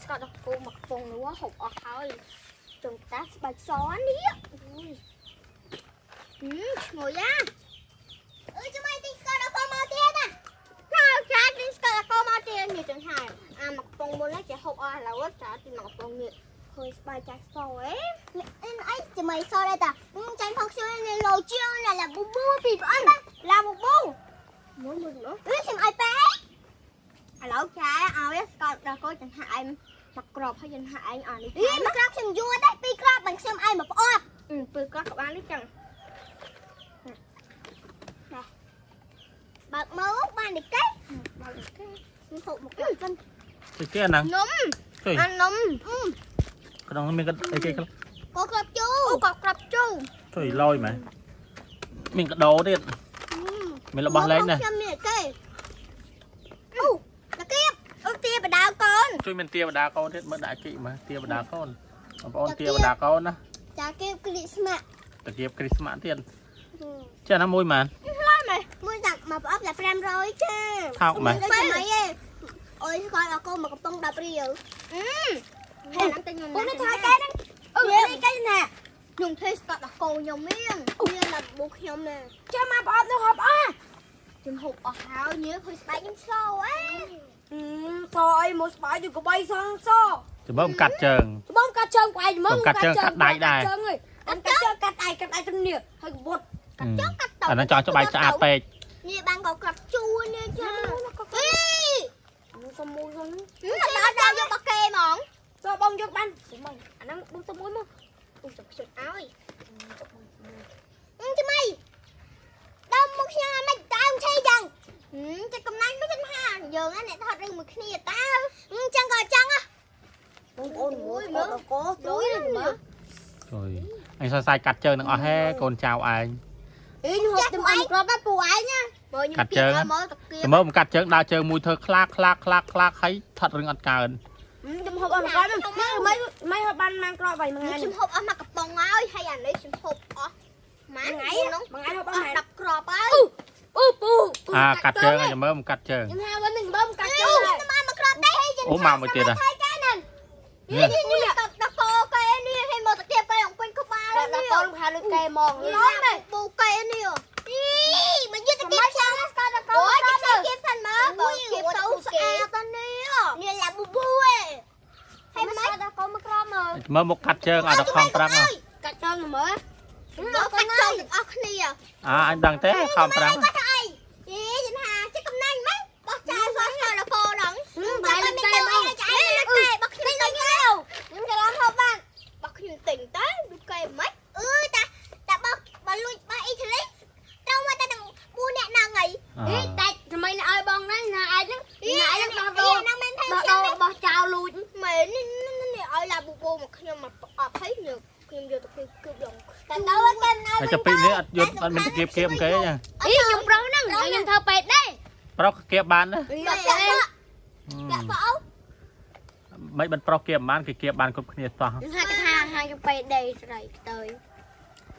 ស្ករដល់គោមកកំប៉ុងនោះហូបអស់ហើយចុងតាស្បែកសនេះអូយហឹមឈ្ងុយអា អឺចាំឲ្យទិញស្ករដល់កូនមកទៀតណា ចាចាទិញស្ករដល់គោមកទៀតនេះចឹងហើយអាមកកំប៉ុងមុននេះចេះហូបអស់ឥឡូវចាទិញមកកំប៉ុងនេះឃើញស្បែកចាស់សអេ អីអីចាំឲ្យសដែរតាចាញ់ផងខ្ញុំនេះលោជាងឡាប៊ូប៊ូពីប្អូន ឡាប៊ូប៊ូមួយមួយនោះ អឺខ្ញុំឲ្យប៉ែ ឥឡូវចាឲ្យស្ករដល់គោចង្ហាក់ឯងមកក្របហើយចង្ហាក់ឯងអស់នេះ អីមកក្របខ្ញុំយួរដែរពីរក្របបានខ្ញុំឲ្យមកផ្អប់ អឺពេលក្របក៏បាននេះចឹង បើកមើលបាននេះកេ បើកគេ ខ្ញុំហូបមកសិន ទៅគេអាហ្នឹង នំ ជួយ អានំ ក្នុងនោះមានអីគេខ្លះ កូក្របជូ អូក៏ក្របជូរ ជួយលយមែនមានកដោទៀតមានរបស់លេងណា ខ្ញុំមានគេអូតាគៀប អូទាបដាវកូន ជួយមានទាបដាកូនទៀតមើលដាក់គិមើលទាបដាកូនបងប្អូនទាបដាកូនណា តាគៀបគ្រីស្មាស់ តាគៀបគ្រីស្មាស់ទៀតចាណាមួយម៉ាន មួយតាមកផ្អប់តែ500ចា ថោកមែន មិនអីទេអូយស្គាល់អកូនមកកំប៉ុង10រៀល ហើយហ្នឹងទិញខ្ញុំ អូនេះថ្លៃកែហ្នឹងអឺនេះកែណា ខ្ញុំធ្វើស្កតដល់គោខ្ញុំមាន មានឡាប៊ូខ្ញុំណា ចាំមកប្រអប់នោះហូបអស់ ខ្ញុំហូបអស់ហើយញើឃើញស្បែកខ្ញុំសអេ សអីមកស្បែកទៅក្បីសងស ចាំមើលកាត់ជើង ច្បងកាត់ជើងក្បែកមើល កាត់ជើងកាត់ដៃដែរ ជើងឯងកាត់ជើងកាត់ដៃកាត់ដៃទៅនេះហើយកបត់ កាត់ជើងកាត់អាហ្នឹងចង់ច្បាច់ស្អាតពេក នេះបានក៏ក្របជូរនេះចាអី សុំមួយសុំ ដល់ដល់យកមកគេហ្មង សបងយកបានសុំអាហ្នឹងបងសុំមួយមក អូចាំខ្ញុំឲ្យ ចាំអីដើមមុខខ្ញុំមិនដើមឆេចឹង ចាកំណាញ់មិនថាយើងអ្នកថតរឿងមួយគ្នាតើ ចឹងក៏ចឹង បងប្អូនមួយមកដល់កជួយមើល ជួយអញសរសៃកាត់ជើងទាំងអស់ហេកូនចៅឯង អីហូបទៅអញក្របដែរពូឯងណា មើលខ្ញុំពីមើលតាគៀប ចាំមើលកាត់ជើងដើរជើងមួយធ្វើខ្លាខ្លាខ្លាខ្លាហើយថត់រឿងអត់កើន ខ្ញុំហូបអស់ក្របមិនមិនហូបបានម៉ានក្របហើយមួយថ្ងៃ ខ្ញុំហូបអស់មកកំប៉ុងហើយហើយអានេះខ្ញុំហូបអស់ម៉ាន ថ្ងៃ ហ្នឹង មួយថ្ងៃហូប អ អស់ ស់10គ្រាប់ហើយ អូពូ អាកាត់ជើងចាំមើលកាត់ជើង ខ្ញុំថាវិញនឹងបងកាត់ជើង ខ្ញុំមកក្របដែរហើយ អូមកមួយទៀតហ៎ នេះនេះដល់កោគេនេះឲ្យមកតាគៀបគេអង្គពេញក្បាល ដល់ នេះ កូនហៅលុយកែហ្មង នេះពូគេនេះ អីបើយកតាគៀបខ្ញុំ ស្គាល់ដល់កូ អូ ន យគេគៀបសិនមើលបើគៀបទៅស្អាតទៅនេះ នេះឡាប៊ូប៊ូឯង ហើយមិន ដល់កូនមកក្រមមើល មើលមកកាត់ជើងឲ្យដល់ខំប្រាប់ កាត់ជើងមើល មកកាត់ជើងទាំងអស់គ្នា អាអញដឹងទេខំប្រាប់ គាត់ថាអីអីយថាចិត្តកំណាញ់ម៉េច បោះចោលសោះសោះដល់កោហ្នឹង បាយលុយកែហ្មង ចាអីតែបោះខ្ញុំទៅទៅ ខ្ញុំច្រឡំហូបបាន បោះខ្ញុំទិញទៅដូចគេមិន អឺតាតាបោះបើលួចបោះអ៊ីតាលីត្រូវមកតែទាំង4នាក់ហ្នឹងហី អីតែថ្មីឲ្យបងហ្នឹងណាឯងហ្នឹងណាឯងហ្នឹងដោះ ហ្នឹងមែនទេ ដោះដោបោះចោលលួច មែននេះនេះឲ្យឡាប៊ូបូមកខ្ញុំមកប្រអប់ហើយខ្ញុំយកទៅគឺដង តែទៅគេមិនឲ្យ ហើយចាំពីនេះអត់យត់អត់មានតាគៀបគៀបគេចា អីខ្ញុំប្រុសហ្នឹងខ្ញុំធ្វើពេទ្យដែរ ប្រុសគៀបបានណា ពាក់ពាក់ពាក់អូ មិនបិទប្រុសគៀបបានគេគៀបបានគ្រប់គ្នាសោះ ខ្ញុំថាគេថាហាខ្ញុំពេទ្យដែរស្រីខ្ទើយ